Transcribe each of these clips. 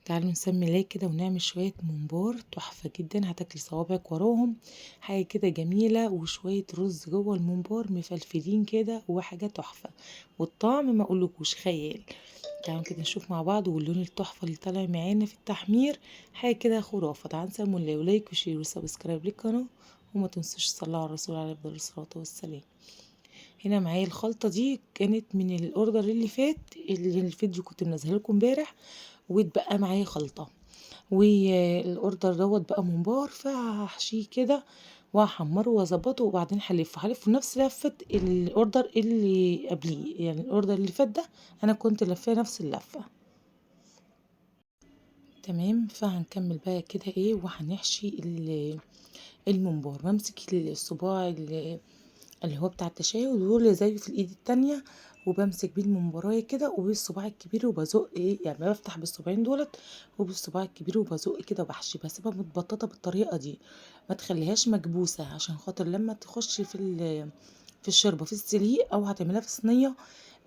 تعالوا نسمي الله كده ونعمل شوية ممبار تحفة جدا، هتاكلي صوابعك وراهم، حاجة كده جميلة، وشوية رز جوه الممبار مفلفلين كده وحاجة تحفة، والطعم ما اقولكوش خيال. تعالوا كده نشوف مع بعض، واللون التحفة اللي طالع معانا في التحمير حاجة كده خرافة. تعالوا نسمي الله و like و share و subscribe للقناة، وما تنسوش تصلوا على الرسول عليه افضل الصلاة والسلام. هنا معايا الخلطة دي كانت من ال order اللي فات، اللي الفيديو كنت منزله لكم امبارح، واتبقى معايا خلطة، وال order دوت بقى ممبار، فهحشيه كده وهحمره واظبطه، وبعدين هلفه نفس لفة ال order اللي قبليه، يعني ال order اللي فات ده انا كنت لفاه نفس اللفة. تمام. فهنكمل بقى كده ايه، وهنحشي الممبار. بمسك الصباع اللي هو بتاع التشاهد واللي زيه في الايد التانية، وبمسك بيه الممبرايه كده وبالصباع الكبير وبزق ايه، يعني بفتح بالصباعين دولت وبالصباع الكبير وبزق كده وبحشي، بسيبها متبططه بالطريقة دي، ما تخليهاش مكبوسه عشان خاطر لما تخش في الشوربة في السليق او هتعملها في صينية،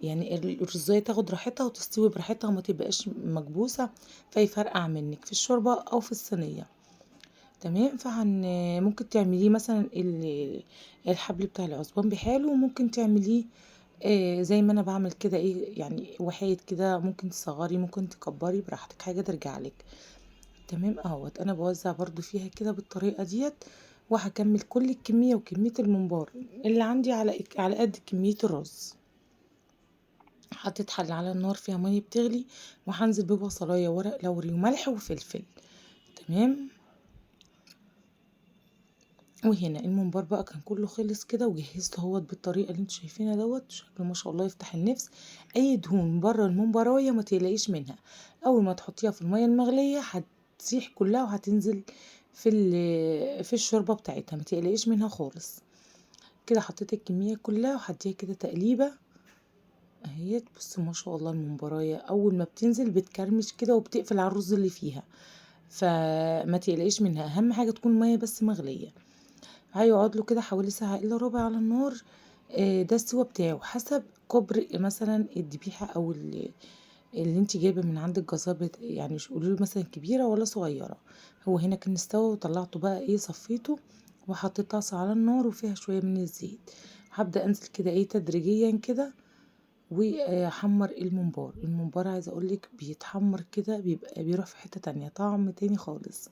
يعني الرزايه تاخد راحتها وتستوي براحتها وما تبقاش مكبوسه فيفرقع منك في الشوربة او في الصينية. تمام. ممكن تعمليه مثلا الحبل بتاع العصبان بحاله، وممكن تعمليه زي ما انا بعمل كده ايه، يعني وحيد كده، ممكن تصغري ممكن تكبري براحتك، حاجة ترجع لك. تمام اهوت. انا بوزع برضو فيها كده بالطريقة ديت، وهكمل كل الكمية وكمية الممبار اللي عندي على قد كمية الرز. حطيت حله على النار فيها مية بتغلي، وهنزل ببصلايه ورق لوري وملح وفلفل. تمام. وهنا الممبار بقى كان كله خلص كده، وجهزته اهوت بالطريقة اللي انتوا شايفينها دوت، شكله ما شاء الله يفتح النفس. اي دهون بره الممبرايه ما تقلقيش منها، اول ما تحطيها في المية المغليه هتسيح كلها وهتنزل في الشوربة بتاعتها، ما تقلقيش منها خالص. كده حطيت الكمية كلها وهديها كده تقليبه اهيت. بصوا ما شاء الله الممبرايه اول ما بتنزل بتكرمش كده وبتقفل على الرز اللي فيها، فما تقلقيش منها. اهم حاجة تكون المية بس مغليه. هيقعد له كده حوالي ساعة إلا ربع على النار. ده السوا بتاعه حسب كبر مثلا الذبيحة أو اللي انت جايبة من عند الجزار، يعني قولوا له مثلا كبيرة ولا صغيرة. هو هنا كان استوى وطلعته بقى ايه، صفيته وحطيت طاسة على النار وفيها شوية من الزيت. هبدأ انزل كده ايه تدريجيا كده واحمر الممبار. الممبار عايزة اقولك بيتحمر كده، بيبقى بيروح في حتة تانية، طعم تاني خالص.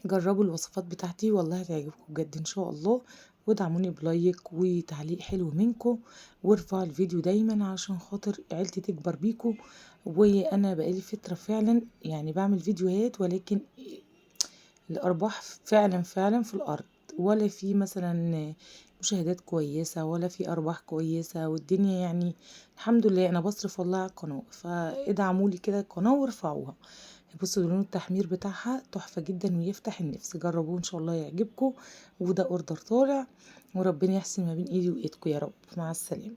جربوا الوصفات بتاعتي والله هتعجبكم بجد ان شاء الله، وادعموني ب like وتعليق حلو منكم، وارفعوا الفيديو دايما عشان خاطر عيلتي تكبر بيكم. وانا بقالي فترة فعلا يعني بعمل فيديوهات، ولكن الارباح فعلا فعلا في الارض، ولا في مثلا مشاهدات كويسة ولا في ارباح كويسة، والدنيا يعني الحمد لله انا بصرف والله على القناة، فادعمولي كده القناة وارفعوها. بصوا لون التحمير بتاعها تحفة جدا ويفتح النفس، جربوه ان شاء الله يعجبكم. وده order طالع، وربنا يحسن ما بين ايدي وايدكم يا رب. مع السلامة.